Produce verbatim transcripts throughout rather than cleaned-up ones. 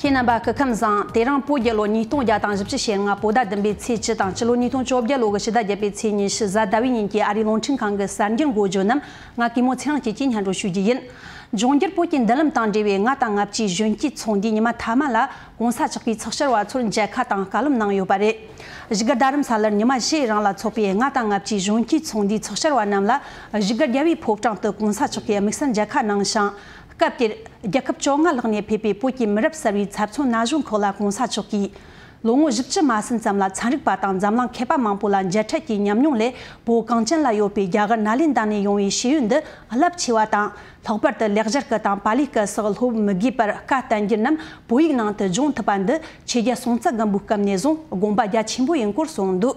ཁྱེད་རྣམ་པ་སྐུ་ཁམས་བཟང་། དེ་རིང་བོད་རྒྱལ་ལོ་ཉིས་སྟོང་བརྒྱ་དང་བཞི་བཅུ་ཞེ་ལྔ་བོད་ཟླ་བདུན་པའི་ཚེས་བཅུ་དང་སྤྱི་ལོ་ཉིས་སྟོང་བཅོ་བརྒྱད་ལོ་གི་ཕྱི་ཟླ་བརྒྱད་པའི་ཚེས་ཉི་ཤུ་གཟའ་ཟླ་བའི་ཉིན་གྱི་ཨ་རིའི་རླུང་འཕྲིན་ཁང་གི་གསར་འགྱུར་འགོ་བརྗོད་རྣམས་ང་གུས་མོ་ཚེ་རིང་སྐྱིད་ཀྱིས་སྙན་སྒྲོན་ཞུ་རྒྱུ་ཡིན། འབྱུང་འགྱུར་བོད་ཀྱི་མདུན་ལམ་དང་འབྲེལ་བའི་ལྔ་དང་ལྔ་བཅུའི་གཞོན་སྐྱེས་ཚོགས་འདུའི་ཉི་མ་མཐའ་མ་ལ་༸གོང་ས་མཆོག་གིས་ཚོགས་བཅར་བ་ཚོར་མཇལ་ཁ་དང་བཀའ་སློབ་གནང་ཡོད་པ་རེད། བཞུགས་སྒར་རྡ་རམ་ས་ལར་ཉི་མ་བཞིའི་རིང་ལ་འཚོགས་པའི་ལྔ་དང་ལྔ་བཅུའི་གཞོན་སྐྱེས་ཚོགས་འདུའི་ཚོགས་བཅར་བ་རྣམས་ལ་བཞུགས་སྒར་རྒྱལ་བའི་ཕོ་བྲང་དུ་༸གོང་ས་མཆོག་གིས་དམིགས་བསལ་མཇལ་ཁ་གནང་ཞིང་། སྐབས་དེར་རྒྱལ་ཁབ་བཅོ་ལྔ་ལྷག་ནས་ཕེབས་པའི་བོད་ཀྱི་མི་རབས་གསར་བའི་ཚབ་མཚོན་ན་གཞོན་ཁག་ལ་༸གོང་ས་མཆོག་གིས། ལོ་ངོ་བཞི་བཅུ་མ་ཟིན་ཙམ་ལ་ཚན་རིག་པ་དང་འཛམ་གླིང་མཁས་པ་མང་པོ་ལ་མཇལ་འཕྲད་ཀྱི་ཉམས་མྱོང་ལས། བོད་གངས་ཅན་ལ་ཡོད་པའི་རྒྱ་གར་ནཱ་ལེནྡྲ་ནས་ཡོང་བའི་ཤེས་ཡོན་འདི་རླབས་ཆེ་བ་དང་། ལྷག་པར་དུ་ལེགས་སྦྱར་སྐད་དང་པཱ་ལིའི་སྐད་སོགས་སློབ་མི་དགོས་པར་བཀའ་བསྟན་འགྱུར་རྣམས་བོད་ཡིག་ནང་དུ་སྦྱོང་ཐུབ་པ་འདི་ཆོས་རྒྱལ་སྲོང་བཙན་སྒམ་པོའི་སྐབས་ནས་བཟུང་དགོངས་པ་རྒྱ་ཆེན་པོ་ཡིན་སྐོར་གསུངས་འདུག་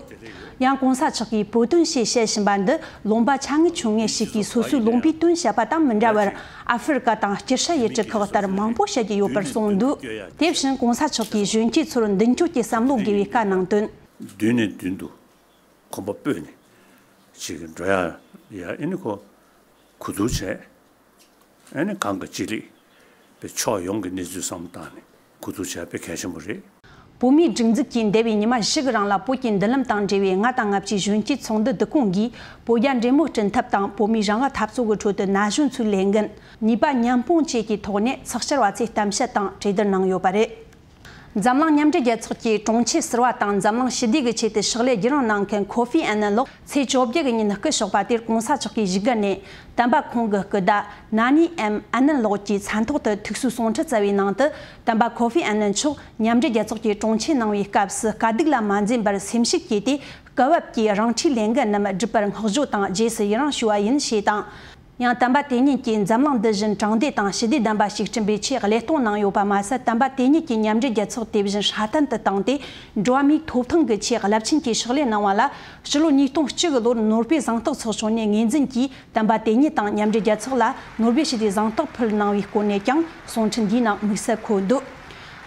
ཡང་༸གོང་ས་མཆོག་གིས་བོད་དོན་ཞེས་བཤད་བཞིན་པ་འདི་ལུང་པ་ཆ་ངེས་ཆུང་ངེས་ཤིག་གིས་སོ་སོའི་ལུང་པའི་དོན་བཤད་པ་དང་མི་འདྲ་བར། ཨ་ཧྥེ་རི་ཀ་དང་སྐྱིད་ཤ་ཡུལ་གྲུ་ཁག་ལྟར་མང་པོ་བཤད་ཀྱི་ཡོད་པར་གསུངས་འདུག་དེ་བཞིན་༸གོང་ས་མཆོག་གིས་གཞོན་སྐྱེས་ཚོར་མདུན་སྐྱོད་ཀྱི་བསམ་བློ་དགོས་པའི་བཀའ་གནང་དོན། མདུན་ནས་མདུན་དུ་གོམ་པ་སྤོས་ནས་ཅིག་འགྲོ་ཡ་ཡ་ཨེ་ནི་ཁོ་གུ་དུ་བྱས། ཨེ་ནི་གང་གི་ཅི་ལི་པའི་ཕྱོགས་ཡོངས་ཀྱི་གནས་ཚུལ་བསམ་བློ་བཏང་ནས་གུ་དུ་བྱས་པའི་གལ་ཆེན་པོ་རེད། བོད་མིའི་སྒྲིག་འཛུགས་ཀྱིས་འདས་པའི་ཉི་མ་བཞི་གི་རིང་ལ་བོད་ཀྱི་མདུན་ལམ་དང་འབྲེལ་བའི་ལྔ་དང་ལྔ་བཅུའི་གཞོན་སྐྱེས་ཚོགས་འདུ་བསྡུ་སྐོང་གིས་བོད་རྒྱ་འབྲེལ་མོལ་བསྐྲུན་ཐབས་དང་བོད་མིའི་རང་དབང་འཐབ་རྩོད་ཀྱི་ཁྲོད་དུ་ན་གཞོན་ཚོའི་ལས་འགན་ནུས་པ་མཉམ་སྤུངས་བཅས་ཀྱི་ཐོག་ནས་ཚོགས་བཅར་བ་ཚོས་གཏམ་བཤད་དང་གྲོས་བསྡུར་གནང་ཡོད་པ་རེད། འཛམ་གླིང་མཉམ་འབྲེལ་རྒྱལ་ཚོགས་ཀྱི་དྲུང་ཆེ་ཟུར་པ་དང་འཛམ་གླིང་ཞི་བདེ་གི་ཆེད་དུ་ཕྱག་ལས་རྒྱུན་རིང་གནང་མཁན་ཁོ་ཧྥི་ཨན་ནན་ལགས་ཚེས་བཅོ་བརྒྱད་ཀྱི་ཉིན་སྐུ་གཤེགས་པ་དེར་༸གོང་ས་མཆོག་གིས་བཞུགས་སྒར་ནས་དམ་པ་ཁོང་གི་སྐུ་ཟླ་ན་ནི་ཨེམ་ཨན་ནན་ལགས་ཀྱི་མཚན་ཐོག་ཏུ་ཐུགས་གསོའི་གསུང་འཕྲིན་བསྩལ་བའི་ནང་དུ། དམ་པ་ཁོ་ཧྥི་ཨན་ནན་མཆོག་མཉམ་འབྲེལ་རྒྱལ་ཚོགས་ཀྱི་དྲུང་ཆེ་གནང་བའི་སྐབས་སུ་དཀའ་སྡུག་ལ་མ་འཛེམས་པར་སེམས་ཤུགས་བསྐྱེད་དེ། སྐབས་བབ་ཀྱི་རང་འཁྲིའི་ལས་འགན་རྣམས་བསྒྲུབས་པར་བསྔགས་བརྗོད་དང་རྗེས་སུ་ཡི་རང་ཞུ་བ་ཡིན་ཞེས་དང་། ཡང་དམ་པ་དེ་ཉིད་ཀྱིས་འཛམ་གླིང་འདི་བཞིན་དྲང་བདེན་དང་ཞི་བདེ་ལྡན་པ་ཞིག་བསྐྲུན་པའི་ཆེད་བློས་གཏོང་གནང་ཡོད་པ་མ་ཟད། དམ་པ་དེ་ཉིད་ཀྱིས་མཉམ་འབྲེལ་རྒྱལ་ཚོགས་དེ་བཞིན་སྲ་བརྟན་དུ་བཏང་སྟེ། འགྲོ་བ་མིའི་ཐོབ་ཐང་གི་ཆེད་རླབས་ཆེན་གྱི་ཕྱག་ལས་གནང་བ་ལ། ཕྱི་ལོ་ཉིས་སྟོང་གཅིག་གི་ལོར་ནོར་བྷེལ་གཟེངས་རྟགས་ཚོགས་ཆུང་ནས་ངོས་འཛིན་གྱིས་དམ་པ་དེ་ཉིད་དང་མཉམ་འབྲེལ་རྒྱལ་ཚོགས་ལ་ནོར་བྷེལ་ཞི་བདེའི་གཟེངས་རྟགས་ཕུལ་གནང་བའི་སྐོར་ནས་ཀྱང་གསུང་འཕྲིན་འདིའི་ནང་དམིགས་བསལ་འཁོད་འདུག་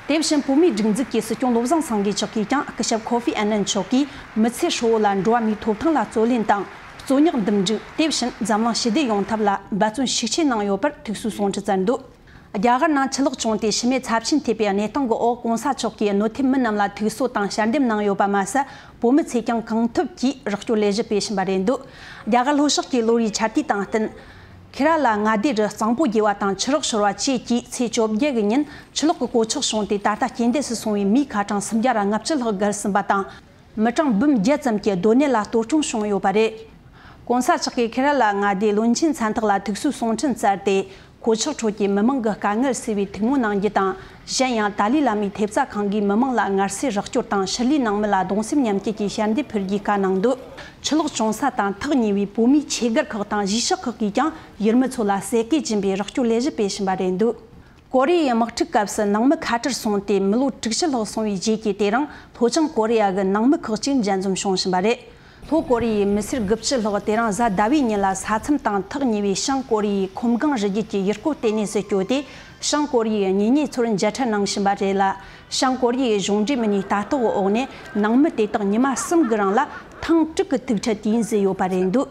དེ་བཞིན་བོད་མིའི་སྒྲིག་འཛུགས་ཀྱི་སྲིད་སྐྱོང་བློ་བཟང་སེང་གེ་མཆོག་གིས་ཀྱང་སྐུ་ཞབས་ཁོ་ཧྥི་ཨན་ནན་མཆོག་གིས་མི་ཚེ་ཧྲིལ་བོ་ལ་འགྲོ་བ་མིའི་ཐོབ་ཐང་ལ་རྩོད་ལེན་དང་རྩོད་རྙོག་འདུམ་འགྲིག་དེ་བཞིན་འཛམ་གླིང་ཞི་བདེ་ཡོང་ཐབས་ལ་འབད་བརྩོན་ཤུགས་ཆེ་གནང་ཡོད་པར་ཐུགས་གསོའི་གསུང་འཕྲིན་བསྩལ་འདུག་རྒྱ་གར་ནང་ཆུ་ལོག་བྱུང་སྟེ་ཤི་རྨས་ཚབས་ཆེན་ཐེབས་པའི་གནས་སྟངས་ཀྱི་འོག་༸གོང་ས་མཆོག་གིས་གནོད་ཐེབས་མི་རྣམས་ལ་ཐུགས་གསོ་དང་ཞལ་འདེབས་གནང་ཡོད་པ་མ་ཟད། བོད་མི་ཚོས་ཀྱང་གང་ཐུབ་ཀྱིས་རོགས་སྐྱོར་ལས་གཞི་སྤེལ་བཞིན་པ་རེད་འདུག་རྒྱ་གར་ལྷོ་ཕྱོགས་ཀྱི་ལོ་རེའི་ཆར་དུས་དང་བསྟུན། ཁེ་ར་ལ་མངའ་སྡེ་རུ་གཙང་པོ་རྒྱས་པ་དང་ཆུ་རགས་ཤོར་བ་བཅས་ཀྱིས་ཚེས་བཅོ་བརྒྱད་ཀྱི་ཉིན་ཆུ་ལོག་གི་གོད་ཆག་བྱུང་སྟེ། ད་ལྟ་རྐྱེན་འདས་སུ་སོང་བའི་མིའི་ཁ་གྲངས་སུམ་བརྒྱ་ར་ལྔ་བཅུ་ལྷག་བརྒལ་ཟིན་པ་དང་། མི་གྲངས་འབུམ་བརྒྱད་ཙམ་གྱི་སྡོད་གནས་ལ་གཏོར་སྐྱོན་བྱུང་ཡོད་པ་རེད། ༸གོང་ས་མཆོག་གིས་ཁེ་ར་ལ་མངའ་སྡེའི་བློན་ཆེན་མཚན་རྟགས་ལ་ཐུགས་གསོའི་གསུང་འཕྲིན་བསྩལ་ཏེ། གོད་ཆག་ཁྲོད་ཀྱི་མི་མང་གི་དཀའ་ངལ་སེལ་བའི་ཐུགས་སྨོན་གནང་རྒྱུ་དང་། གཞན་ཡང་ཏཱ་ལའི་བླ་མའི་ཐེབས་རྩ་ཁང་གིས་མི་མང་ལ་སྔར་སྲོལ་རོགས་སྐྱོར་དང་ཕྱི་ལུས་ནང་མི་ལ་གདུང་སེམས་མཉམ་སྐྱེད་ཀྱི་ཞལ་འདེབས་ཕུལ་རྒྱུའི་བཀའ་གནང་འདུག་ཆུ་ལོག་བྱུང་ས་དང་ཐག་ཉེ་བའི་བོད་མིའི་ཆེད་སྒར་ཁག་དང་གཞིས་ཆགས་ཁག་གིས་ཀྱང་ཡུལ་མི་ཚོ་ལ་ཟས་གོས་སྦྱིན་པའི་རོགས་སྐྱོར་ལས་གཞི་སྤེལ་བཞིན་པ་རེད་འདུག་ཀོ་རི་ཡའི་དམག་འཁྲུག་སྐབས་སུ་ནང་མི་ཁ་བྲལ་སོང་སྟེ་མི་ལོ་དྲུག་ཅུ་ལྷག་སོང་བའི་རྗེས་ཀྱི་དེ་རིང་ལྷོ་བྱང་ཀོ་རི་ཡ་གི་ནང་མི་ཁག་ཅིག་འཇལ་འཛོམས་བྱུང་བཞིན་པ་རེད། ལྷོ་ཀོ་རི་ཡའི་མི་སེར་དགུ་བཅུ་ལྷག་དེ་རིང་གཟའ་ཟླ་བའི་ཉིན་ལ་ས་མཚམས་དང་ཐག་ཉེ་བའི་བྱང་ཀོ་རི་ཡའི་ཁོམ་སྒང་རི་རྒྱུད་ཀྱི་ཡུལ་སྐོར་ལྟེ་གནས་སུ་བསྐྱོད་དེ། བྱང་ཀོ་རི་ཡའི་གཉེན་ཉེ་ཚོར་མཇལ་འཕྲད་གནང་བཞིན་པ་རེད་ལ། བྱང་ཀོ་རི་ཡའི་གཞུང་འབྲེལ་མི་སྣའི་ལྟ་རྟོག་འོག་ནས་ནང་མི་དེ་དག་ཉི་མ་གསུམ་གྱི་རིང་ལ་ཐེངས་དྲུག་གི་ཐུག་འཕྲད་དུས་ཡུན་བཟོས་ཡོད་པ་རེད་འདུག་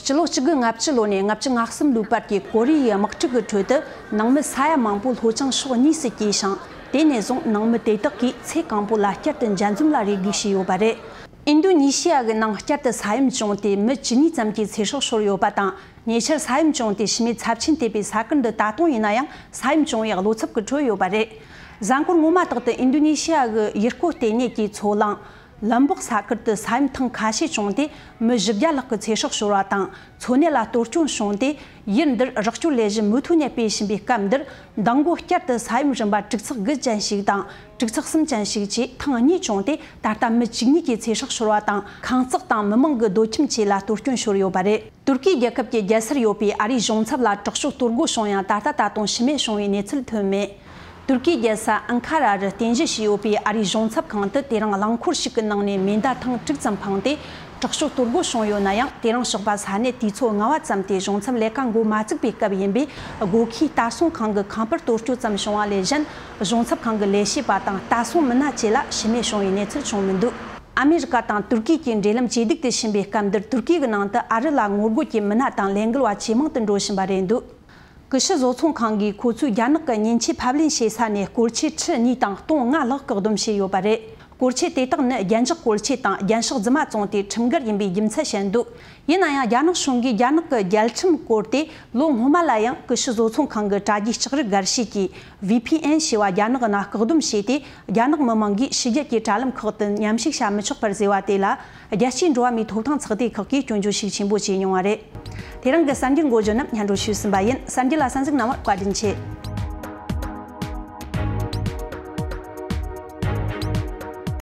སྤྱི་ལོ་གཅིག་དགུ་ལྔ་བཅུ་ལོ་ནས་ལྔ་བཅུ་ང་གསུམ་ལོའི་བར་གྱི་ཀོ་རི་ཡའི་དམག་འཁྲུག་གི་ཁྲོད་དུ་ནང་མི་ས་ཡ་མང་པོ་ལྷོ་བྱང་ཕྱོགས་གཉིས་སུ་སྐྱེས་ཤིང་། དེ་ནས་བཟུང་ནང་མི་དེ་དག་གིས་ཚེ་གང་པོ་ལ་བསྐྱར་དུ་འཇལ་འཛོམས་ལ་རེ་སྒུག་བྱས་ཡོད་པ་རེད། ཨིན་རྡུ་ནི་ཤི་ཡ་གི་ནང་བསྐྱར་དུ་ས་ཡོམ་བྱུང་སྟེ་མི་བཅུ་གཉིས་ཙམ་གྱི་ཚེ་སྲོག་ཤོར་ཡོད་པ་དང་། ཉེ་ཆར་ས་ཡོམ་བྱུང་སྟེ་ཤི་རྨས་ཚབས་ཆེན་ཐེབས་པའི་ས་ཁུལ་འདི་ད་དུང་ཡིན་ན་ཡང་ས་ཡོམ་བྱུང་བའི་བློ་འཚབ་ཀྱི་ཁྲོད་ཡོད་པ་རེད། གཟའ་འཁོར་སྔོན་མ་དག་ཏུ་ཨིན་རྡུ་ནི་ཤི་ཡ་གི་ཡུལ་སྐོར་ལྟེ་གནས་ཀྱི་མཚོ་གླང་ལམ་བོག་ས་ཁུལ་དུ་ས་ཡོམ་ཐེངས་ཁ་ཤས་བྱུང་སྟེ་མི་བཞི་བརྒྱ་ལྷག་གི་ཚེ་སྲོག་ཤོར་བ་དང་། འཚོ་གནས་ལ་གཏོར་སྐྱོན་བྱུང་སྟེ། ཡུལ་འདིར་རོགས་སྐྱོར་ལས་གཞི་མུ་མཐུད་ནས་སྤེལ་བཞིན་པའི་སྐབས་འདིར། མདང་དགོང་བསྐྱར་དུ་ས་ཡོམ་རིམ་པ་གྲུ་ཚེག་དགུ་ཅན་ཞིག་དང་གྲུ་ཚེག་གསུམ་ཅན་ཞིག་བཅས་ཐེངས་གཉིས་བྱུང་སྟེ། ད་ལྟ་མི་བཅུ་གཉིས་ཀྱི་ཚེ་སྲོག་ཤོར་བ་དང་། ཁང་བརྩེགས་དང་མི་མང་གི་སྡོད་ཁྱིམ་བཅས་ལ་གཏོར་སྐྱོན་ཤོར་ཡོད་པ་རེད། ཏུར་ཀི་རྒྱལ་ཁབ་ཀྱི་རྒྱལ་སར་ཡོད་པའི་ཨ་རིའི་གཞུང་ཚབ་ལ་དྲག་ཤོག་གཏོར་རྒོལ་བྱུང་ཡང་། ད་ལྟ་ད་དུང་ཤི་རྨས་བྱུང་བའི་གནས་ཚུལ་ཐོན་མེད། ཏུར་ཀིའི་རྒྱལ་ས་ཨན་ཁ་ར་རུ་རྟེན་གཞི་བྱས་ཡོད་པའི་ཨ་རིའི་གཞུང་ཚབ་ཁང་དུ་དེ་རིང་རླངས་འཁོར་ཞིག་གི་ནང་ནས་མེ་མདའ་ཐེངས་དྲུག་ཙམ་འཕངས་ཏེ། དྲག་ཤོག་གཏོར་རྒོལ་བྱུང་ཡོད་ན་ཡང་། དེ་རིང་ཞོགས་པ་ས་གནས་དུས་ཚོད་ལྔ་པ་ཙམ་དེ་གཞུང་ཚབ་ལས་ཀ་འགོ་མ་བཙུགས་པའི་སྐབས་ཡིན་པས། སྒོ་ཁའི་ལྟ་སྲུང་ཁང་གི་ཁང་པར་གཏོར་སྐྱོན་ཙམ་བྱུང་བ་ལས་གཞན། གཞུང་ཚབ་ཁང་གི་ལས་བྱེད་པ་དང་ལྟ་སྲུང་མི་སྣ་བཅས་ལ་ཤི་རྨས་བྱུང་བའི་གནས་ཚུལ་བྱུང་མི་འདུག་ཨ་མེ་རི་ཀ་དང་ཏུར་ཀི་གྱི་འབྲེལ་ལམ་ཇེ་སྡུག་ཏུ་ཕྱིན་པའི་སྐབས་འདིར། ཏུར་ཀི་གི་ནང་དུ་ཨ་རི་ལ་ངོ་རྒོལ་གྱི་མི་སྣ་དང་ལས་འགུལ་བ་ཇེ་མང་དུ་འགྲོ་བཞིན་པ་རེད་འདུག་ཀུ་ཤུ་བཟོ་ཚོང་ཁང་གིས་ཁོ་ཚོས་རྒྱ་ནག་གི་མཉེན་ཆས་ཕབ་ལེན་བྱེད་ས་ནས་སྐོར་ཆས་ཁྲི་གཉིས་དང་སྟོང་ལྔ་ལྷག་བཀག་སྡོམ་བྱས་ཡོད་པ་རེད། སྐོར་ཆས་དེ་དག་ནི་རྒྱན་འཇགས་སྐོར་ཆས་དང་རྒྱན་ཤོག་རྫུན་མ་བཙོངས་ཏེ་ཁྲིམས་འགལ་ཡིན་པའི་རྒྱུ་མཚན་བཤད་འདུག་ཡིན་ན་ཡང་རྒྱ་ནག་གཞུང་གིས་རྒྱ་ནག་གི་རྒྱལ་ཁྲིམས་བསྐོར་ཏེ། ལོ་སྔོན་མ་ལ་ཡང་ཀུ་ཤུ་བཟོ་ཚོང་ཁང་གི་དྲ་རྒྱའི་ལྕགས་རིགས་འགའ་ཞིག་གིས་བྷི་ཕི་ཨེན་ཞེས་པ་རྒྱ་ནག་ནང་བཀག་སྡོམ་བྱས་ཏེ། རྒྱ་ནག་མི་དམངས་ཀྱིས་ཕྱི་རྒྱལ་གྱི་དྲ་ལམ་ཁག་ཏུ་མཉམ་ཞུགས་བྱ་མི་ཆོག་པར་བཟོས་པ་དེ་ལ། རྒྱལ་སྤྱིའི་འགྲོ་བ་མིའི་ཐོབ་ཐང་ཚོགས་སྡེ་ཁག་གིས་སྐྱོན་བརྗོད་ཤུགས་ཆེན་པོ་བྱས་མྱོང་བ་རེད། དེ་རིང་གི་གསར་འགྱུར་འགོ་བརྗོད་རྣམས་སྙན་སྒྲོན་ཞུས་ཟིན་པ་ཡིན། གསར་འགྱུར་ལ་གསན་གཟིགས་གནང་བར་བཀའ་དྲིན་ཆེ།